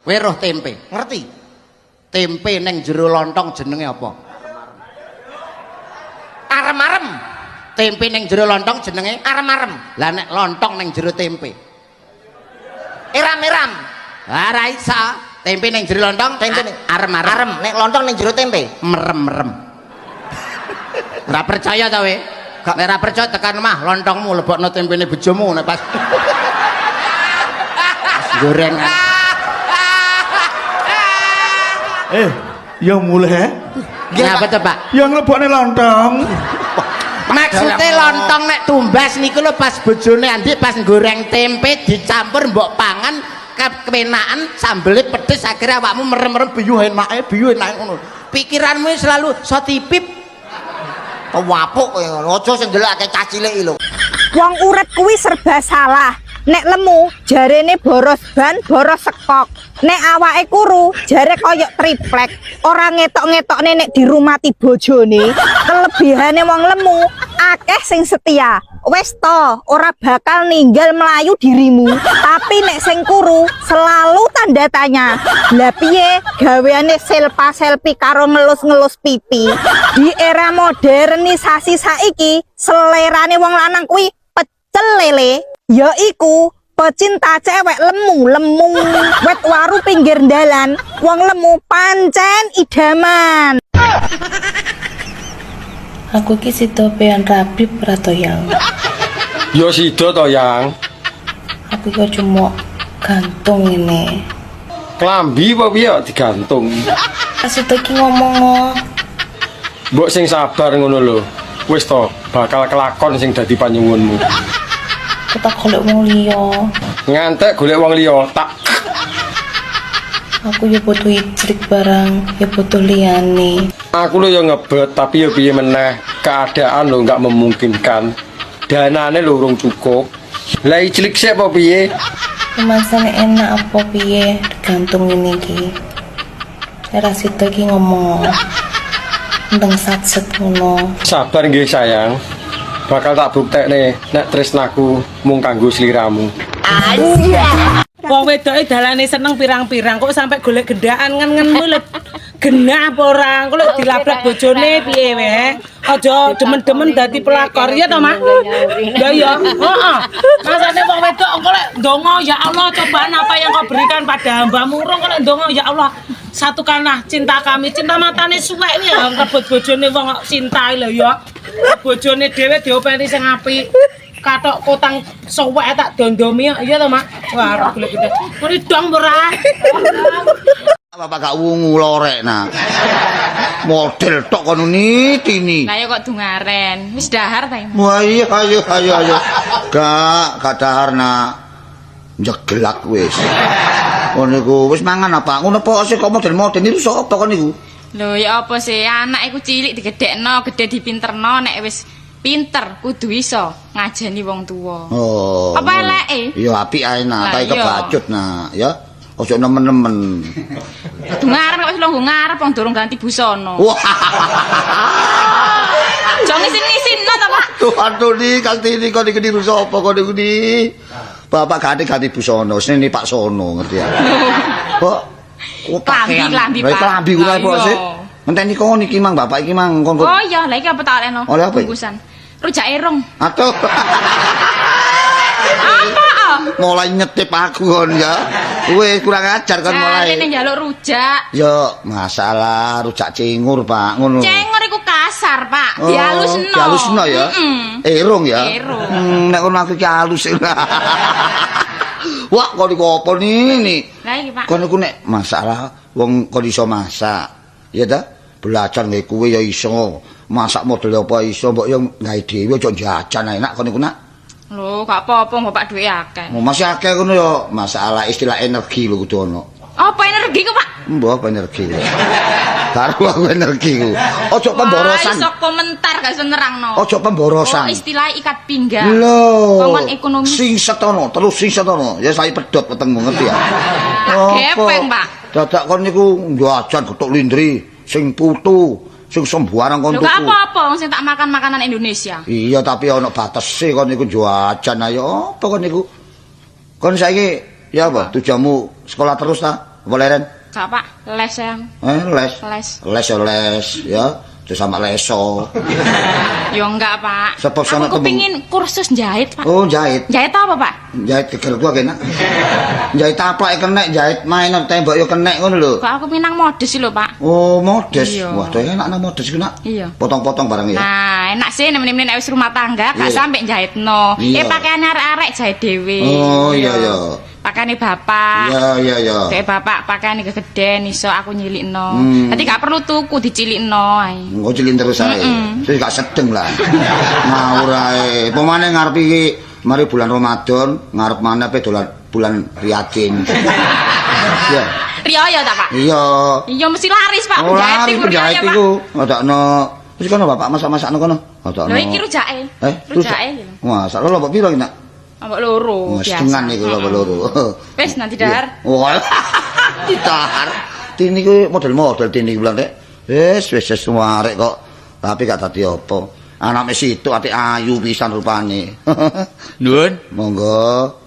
Kowe roh tempe. Ngerti? Tempe ning jero lontong jenenge apa? Arem-arem. Tempe ning jero lontong jenenge Arem-arem. Lah nek lontong ning jero tempe. Eram-eram. Ah ra iso. Tempe ning jero lontong Tempe ning arem-arem. Arem, nek lontong ning jero tempe. Merem-merem. Ora percaya ta kowe? Nek ora percaya tekan omah lontongmu lebokno tempene bojomu nek pas gorengan. Ya mulih eh. Ngapa to, Pak? Ya nglebokne lontong. Maksude lontong nek tumbas niku lho pas bojone Andi pas goreng tempe dicampur mbok pangan kepenaan sambele pedes akhirnya awakmu merem-merem biyuh enake biyuh enake ngono. Pikiranmu selalu sotipip Kewapuk kowe ngono. Aja sing ndelok akeh cah cilik iki lho. Wong urip kuwi serba salah. Nek lemu jarene boros ban, boros sekok. Nek awake kuru jare koyok triplek. Ora ngetok-ngetokne nek dirumati bojone. Kelebihane wong lemu akeh sing setia. Wis to, ora bakal ninggal melayu dirimu. Tapi nek sing kuru selalu tanda tanya. Lah piye gaweane selpa selfie karo ngelus-ngelus pipi? Di era modernisasi saiki, selerane wong lanang kuwi pecel lele. Ya iku pecinta cewek lemu-lemu. Wet waru pinggir dalan, wong lemu pancen idaman. Aku iki sida pean rabi ora to, Yang? Ya sida to, Yang. Aku iki cuma gantung ngene. Klambi apa piye kok digantung? Sida iki ngomong oh. Mbok sing sabar ngono lho. Wis to, bakal kelakon sing dadi panyuwunmu. Aku tak golek wong liya. Ngantek golek wong liya, tak Aku ya butuh ijlik barang, ya butuh liyane. Aku lho ya ngebet, tapi ya piye meneh, keadaan lho nggak memungkinkan. Danane lho urung cukup. Lah ijlik sik apa piye? Kemasane enak apa piye digantung ngene iki. Ora sida iki ngomong. Ndeng satset ngono. Sabar nggih sayang. Bakal tak buktekne nek tresnaku mung kanggo sliramu. Wong wedoke dalane seneng pirang-pirang kok sampai golek gendaan ngen-ngenmu lho. Genah apa ora? Engko lek dilabrak bojone piye weh? Aja demen-demen dadi pelakor ya to, Mak? Lah iya, heeh. Masane wong wedok engko lek ndonga ya Allah cobaan apa yang kau berikan pada hambamu urung kok lek ndonga ya Allah satukanlah cinta kami cinta matane suwek ya rebut bojone wong kok cinta lho ya bojone dhewe diopeni sing apik katok kotang suwek tak dondomi iya to Mak wah arep golek kita ngene dong ora. Bapak gak wungu lorek nak. Model tok kono nitini. Lah ya kok dungaren. Wis dahar ta iki? Wah iya ayo ayo ayo. Gak dahar nak. Jeglak wis. Ngono iku wis mangan apa? Ngono apa sih kok model-model niku sapa kon niku? Lho ya apa sih anak iku cilik digedhekno, gedhe dipinterno nek wis pinter kudu iso ngajeni wong tuwa. Oh. Apa eleke? Ya apik ae nak, Lah tapi iya. kebacut nak ya. Ojo nemen-nemen. Dungaren kok wis lungguh ngarep wong durung ganti busana. Wah. Aja ngisin-ngisinno ta, Pak. Tuh aduh ni Kang Tini kon iku niru sapa kon iku ni? Bapak ganti ganti busana, senene Pak Sono ngerti ya. Kok kok Klambi, pakaian. klambi, Lah, Pak. Klambi kuwi Lah, apa iya. sih? Ngenteni kon iki mang bapak iki mang kon. Oh iya, lah iki apa tak olehno? Oleh apa iki? Bungkusan. Rujak erong. Aduh. Apa? Ah? Mulai nyetip aku kon ya. Wis kurang ajar kon mulai. Jarene njaluk rujak. Yo masalah rujak cingur, Pak, ngono. Cengor iku kasar, Pak. Oh, Dihalusno. Dihalusno ya. Heeh. Erong ya. Erong. Nek ngono aku iki halus. Wah, kon iku apa ni? Lah iki, Pak. Kon iku nek masalah wong kon iso masak. Ya ta? Belajar nggawe kuwe ya iso. Masak model apa iso, mbok yo gawe dhewe aja jajan enak kon iku nak. Lho, gak apa-apa Bapak duwe akeh. Mau masih akeh ngono ya masalah istilah energi lho kudu ono. Apa energi ku, Pak? Mbah apa energi. Karo aku energi ku. Ojo pemborosan. Wah, iso komentar gak iso nerangno. Ojo pemborosan. Oh, istilah ikat pinggang. Lho. Kongkon ekonomi. Sing setono, terus sing setono. Ya saya pedhot wetengmu ngerti ya. Tak gepeng, Pak. Dadak kon niku jajan gethuk lindri, sing putu, sing sembarang kon Lho, gak tuku. apa-apa wong sing tak makan makanan Indonesia. Iya, tapi ana batese kon niku jajan ayo apa kon niku? Kon saiki ya apa tujuanmu sekolah terus ta? Apa leren? Gak, Pak, les yang. Eh, les. Les. Les ya les ya. Terus sama leso. Ya enggak, Pak. Sebab sama Aku kepingin kursus jahit, Pak. Oh, jahit. Jahit apa, Pak? Jahit geger gua kena. Jahit taplak kena, jahit mainan tembok yo kena ngono lho. Kok aku minang modus sih lho, Pak. Oh, modus. Iya. Wah, enak nang modus iku, Nak. Iya. Potong-potong barang ya. Nah, enak sih nemen-nemen nek wis rumah tangga gak Iya. sampe jahitno. Iya. Eh, pakaian arek-arek jahit dhewe. Oh, iya iya. Pakaiane bapak. Iya iya iya. Kayak bapak pakaiane kegeden iso aku nyilikno. Dadi gak perlu tuku, dicilikno ae. Engko cilin terus ae. Terus gak sedeng lah. Ngawur ae. Apa maneh ngarep iki mari bulan Ramadan, ngarep maneh pe dolan bulan Riyadin. Ya. Riyo ta, Pak? Iya. Iya mesti laris, Pak. Oh, Penjahit lari iku penjahit riyo, Pak. iku. Ngadakno. Wis kono bapak masak-masakno kono. Ngadakno. Lho iki rujake. Eh, Rujake iki lho. Wah, sak lho mbok piro iki, Nak? Mbok loro Oh, biasa. sedengan iku lho loro. Wis nanti dahar. Wah. Didahar. Tini kuwi model-model tini bulan rek. Wis wis wis warek kok. Tapi gak dadi apa. Anake situ ati ayu pisan rupane. Nuwun. Monggo.